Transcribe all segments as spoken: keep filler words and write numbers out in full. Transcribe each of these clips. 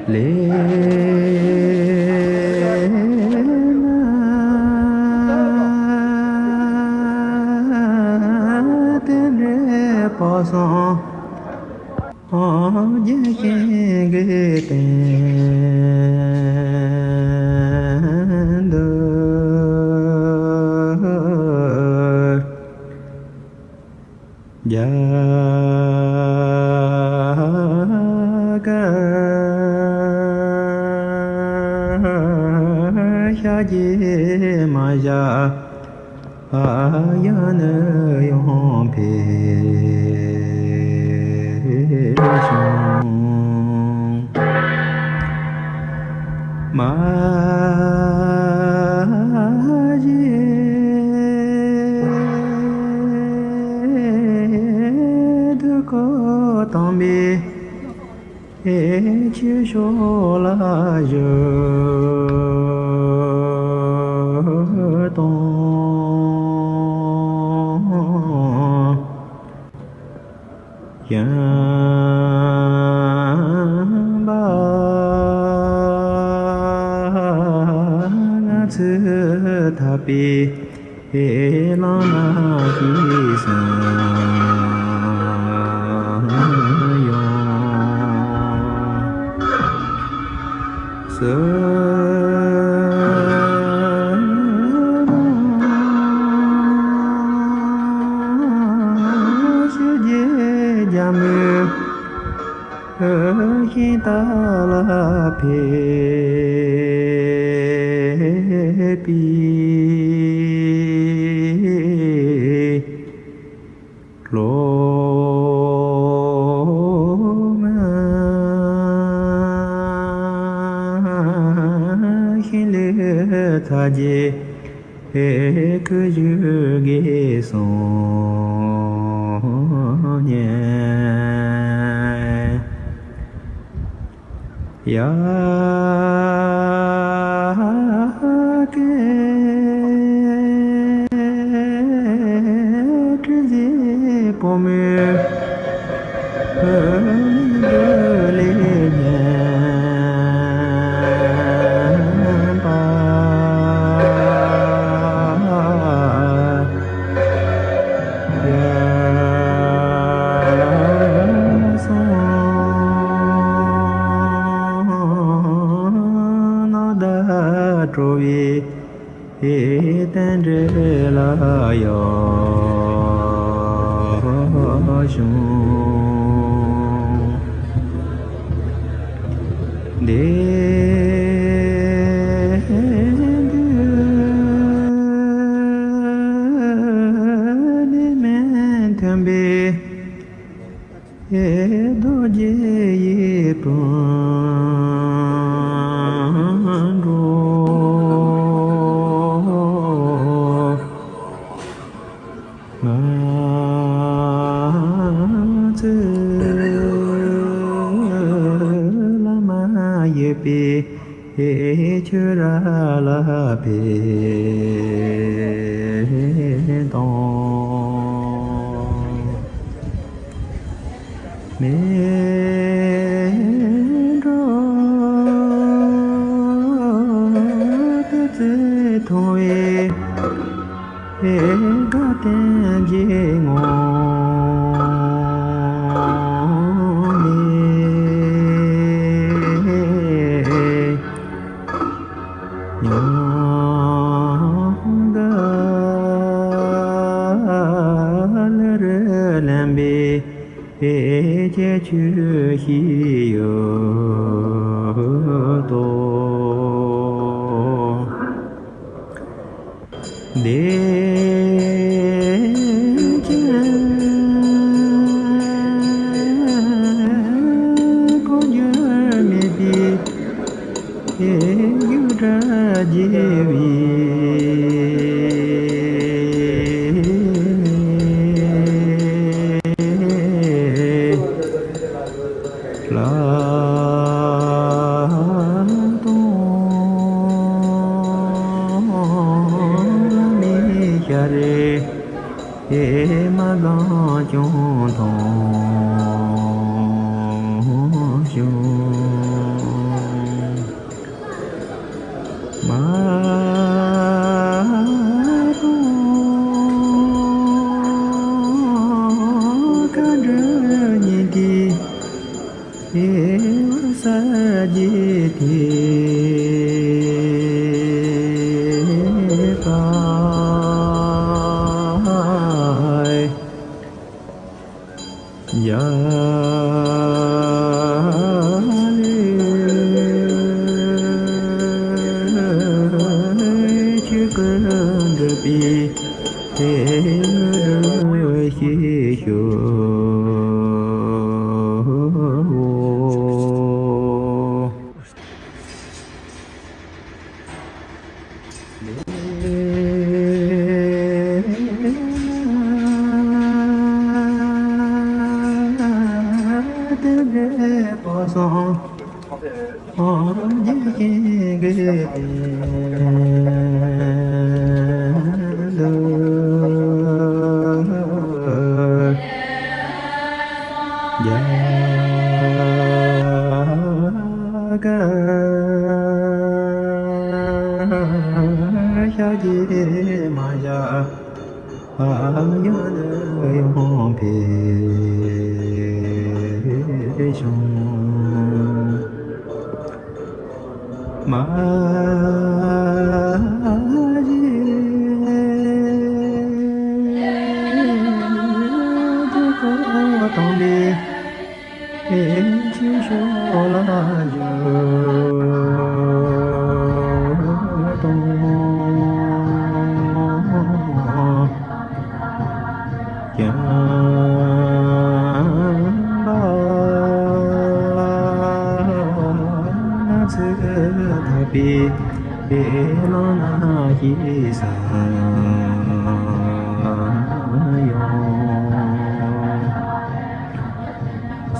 ལས་ན་རྟེན་འབྲེལ་དཔག་བསམ་རྒྱ་ཆེན་གྱི་སྟེང་དུ། རྒྱ་གར་ཤཱཀྱའི་མ་ཞྭ་ཡང་ནི་ཡང་འཕེལ་བྱུང་། མ་གཞི་དུ་ཁོ་དམ་པའི་ཆོས་ཕྱོགས་ལ་བཞུད་དང་། ཡང་བ་ང་ཚོས་ཐར་པའི་ལམ་ལ་སྐྱེས་སོང་ཡང་། སོ་སོ་ཞི་རྒྱས་རྒྱ་མོས་ཤིང་རྟ་ལ་ཕེབས་པའི་ལོ་ང་ཤིང་ལས་ཚར་རྗེས་ཁོ་བཞུགས་དགོས་སོང་ཉེ། ཡ་གི་ཁྲི་ཟེ་བུ་མོའི་ལས་ཉན་པ། དེ་དུས་ནི་མི་མཐུན་པའི་རྡོ་རྗེ་ཡི་དཔུང་གྲོགས། ང་ཚོའི་བླ་མ་ཡོད་པའི་ཆོས་ར་ལ་ཕེབས་དང་། མི་འགྲོ་བདུད་རྩི་འཐུང་བའི་དགའ་སྟོན་གྱི་ངང་ནས། ཉམས་དགའ་ལ་རུ་ལེན་པའི་ཁྱད་ཆོས་ཤིག་ཡོད་དོ། བདེ་ཆེན་འཕོ་འགྱུར་མེད་པའི་རྒྱུ་འབྲས་རྒྱས་པའི་ལ་དང་མི་ཤ་རེ་མ་གང་ཀྱང་མཐོང་བྱུང་། རྒྱས་ཐེག་པ། རྒྱ་ཆོས་ཀུན་འགྲུབ་པའི་ཞེས་ཞུ། རྒྱ་གར་ཤཱཀྱའི་མ་ཡ་ཡང་ཡོངས་འཕེལ་བྱུང་། མ་གཞི་དུ་ཁོ་དང་ལས། ཆོས་ཕྱོགས་ལ་བཞུགས་དང་། བྱམས་པ་ཚུལ་ཐར་པའི་ལམ་སྣ་ཞེས་བྱ་ཡང་།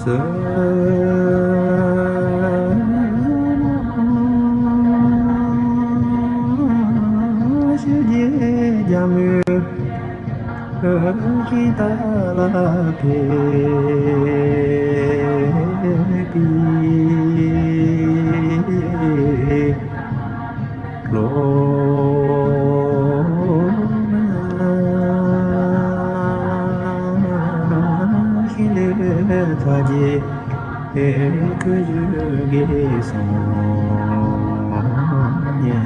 སུ་ཞིག་རྒྱ་མོའི་ཤིང་རྟ་ལ་ཕེབས་པའི། ལོ་ཤིང་ལས་ཚར་གྱི་ཁུ་བྱུག་གི་སོང་ཉེ།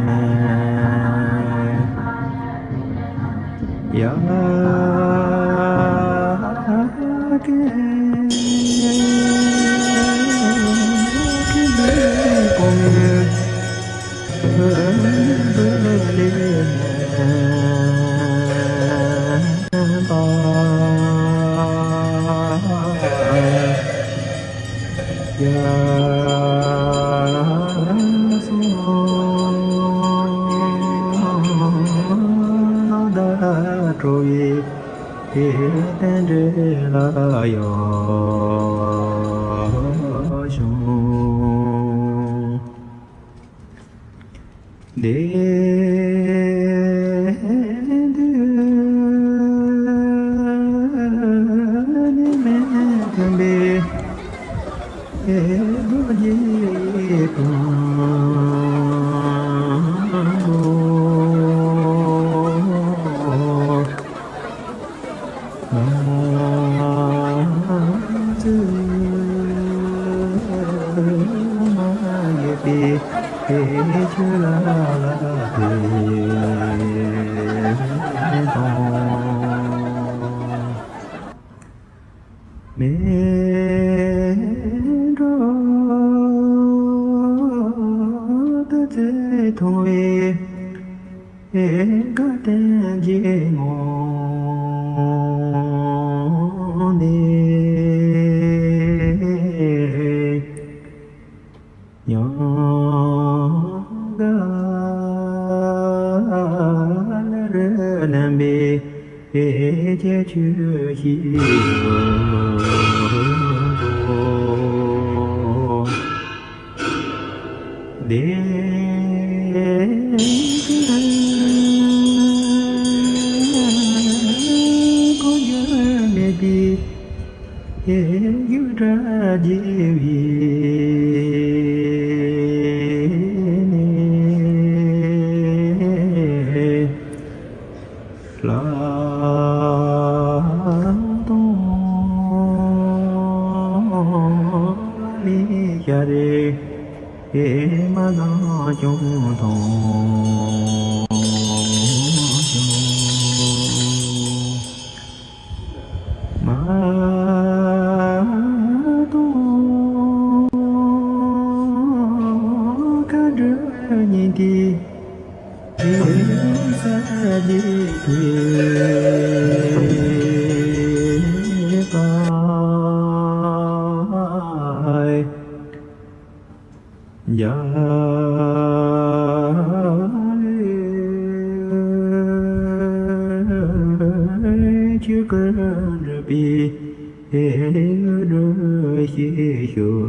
ཡ་གི་གོང་རྟེན་འབྲེལ་ལ་ཡོད་བྱུང་། དེ་དུས་ནི་མི་མཐུན་པའི་རྡོ་རྗེ་དང་། མཐོང་བའི་དགའ་སྟོན་གྱི་ངང་ནས། ཉམས་དགའ་ལ་རོལ་ལེན་པའི་ཁྱད་ཆོས་ཤིག་ཡོད་དོ། དེ་ཁོང་ཡང་མེད་པའི་ཡུལ་གྲྭ་རྒྱས་པའི་ནས། ལ་དྭགས་ལས་ཤར་རེ་ ཨེ་མ་ལ་ཀྱང་མཐོང་། མ་གཏོགས་མཁའ་འགྲོ་ཉིད་ཀྱི་ས་གཞི་ཐེག་པ། རྒྱལ་བའི་ཆོས་སྐུ་འགྲུབ་པའི་འགྲུབ་ཞེས་ཞུ།